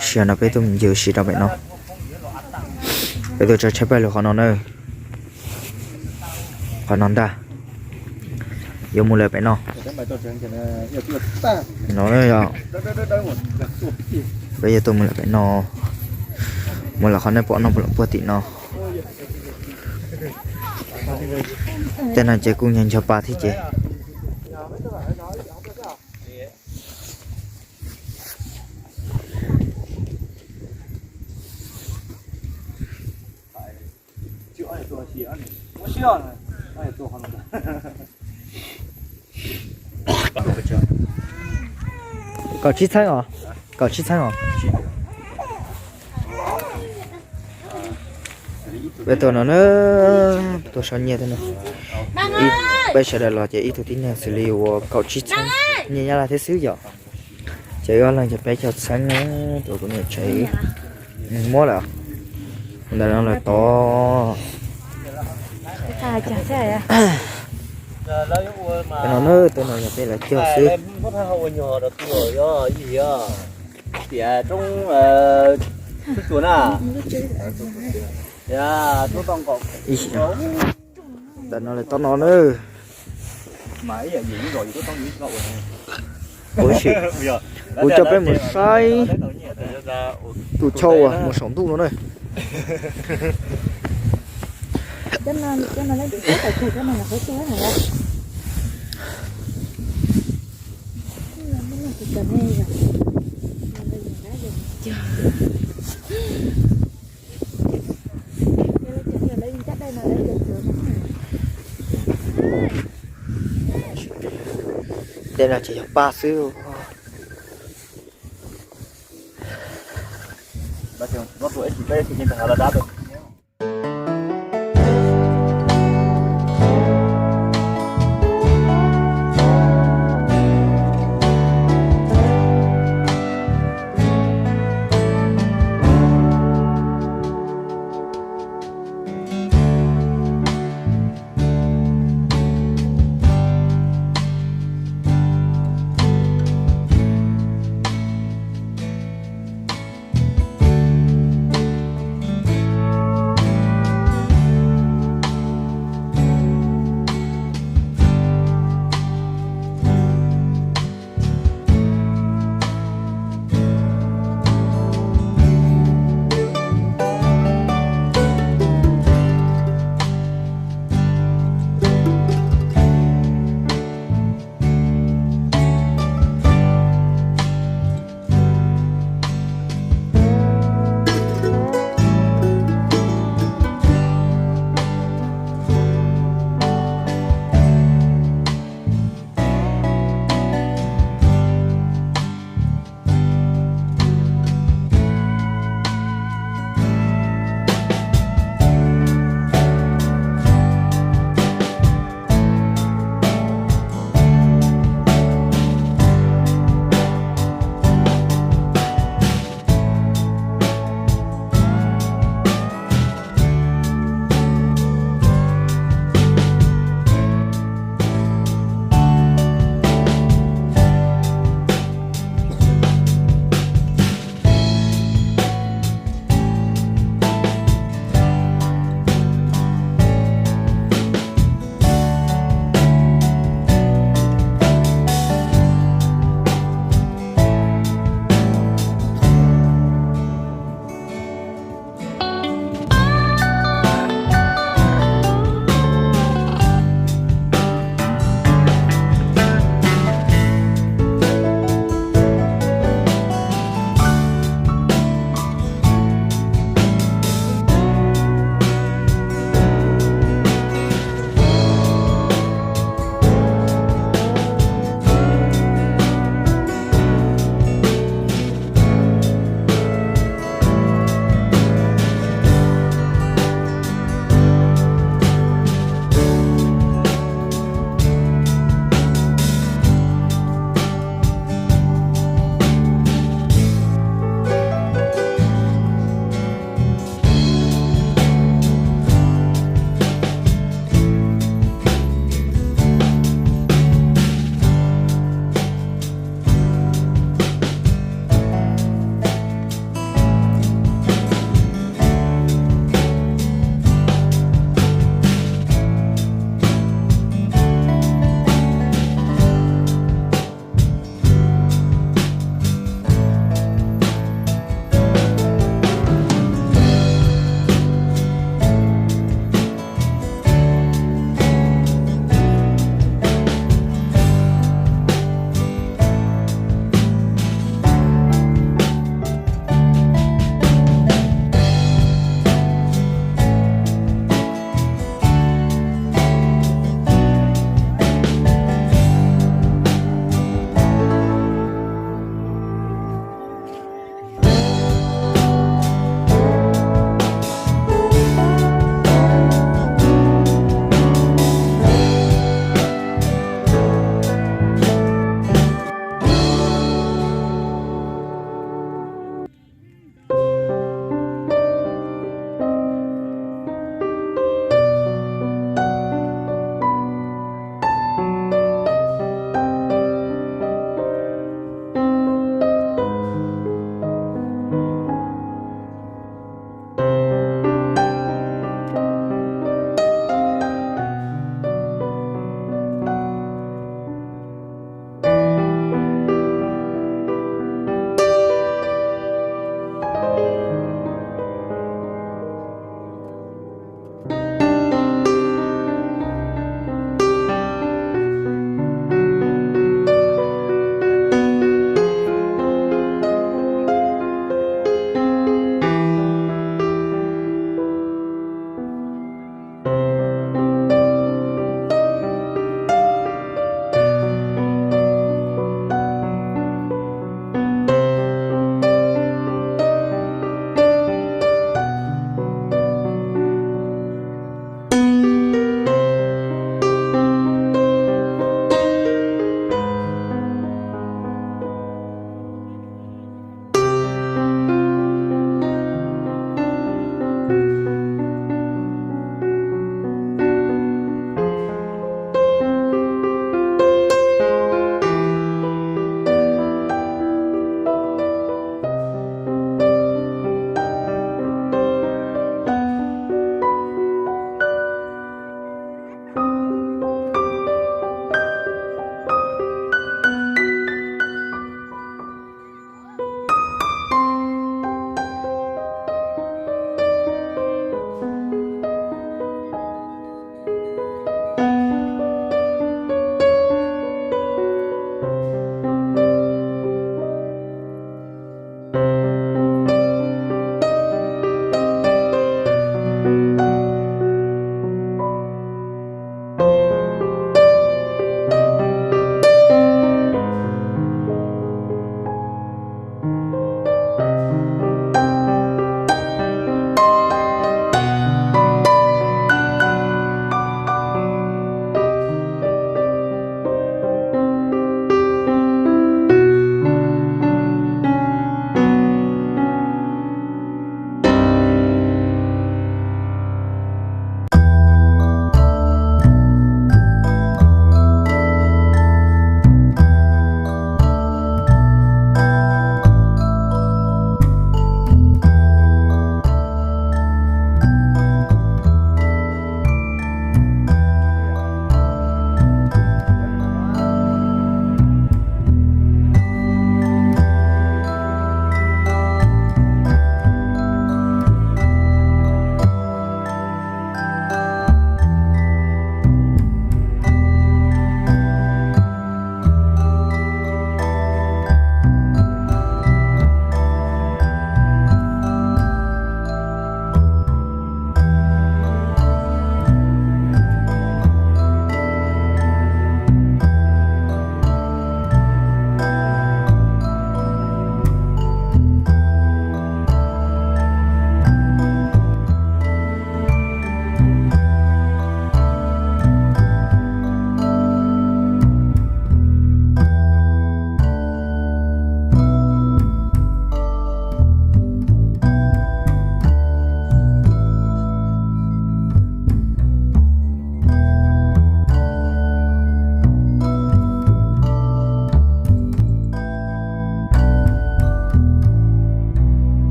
Sia no peb tuaj mus ncig ua si rau pem no. Peb tuaj tso tsheb pawg lug qhov no na. Qhov no ntag. Yuav mus lawm pem no. No yog, peb yuav tuaj mus lawm pem no. Mus lawm qhov nej pom no, mus lawm puag tim no. Tej no ces kuj nco nco pa thiab ces. Kaum tsib txheeb os, kaum tsib txheeb os. Peb tuaj no na, tuaj sau nyiaj tej no. Peb sawv daws los ces ib tug tib neeg xws li uas kaum tsib txheeb nyiaj Nyab Laj thiab xwb yom. Ces ob leeg ces peb caug txheeb na, tus kuv niam tsev muab lawm. Ntawm no lawm tod. No na, tus no yog peb lawv cog xwb. Ntawm no lawm tod no na. Ua si, kuv coj peb mus saib tus chau uas mus saum ntuj no na. Tej no ces yog paj xwb.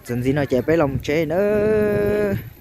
Txuas ntxiv no ces peb los mus tsev nawb.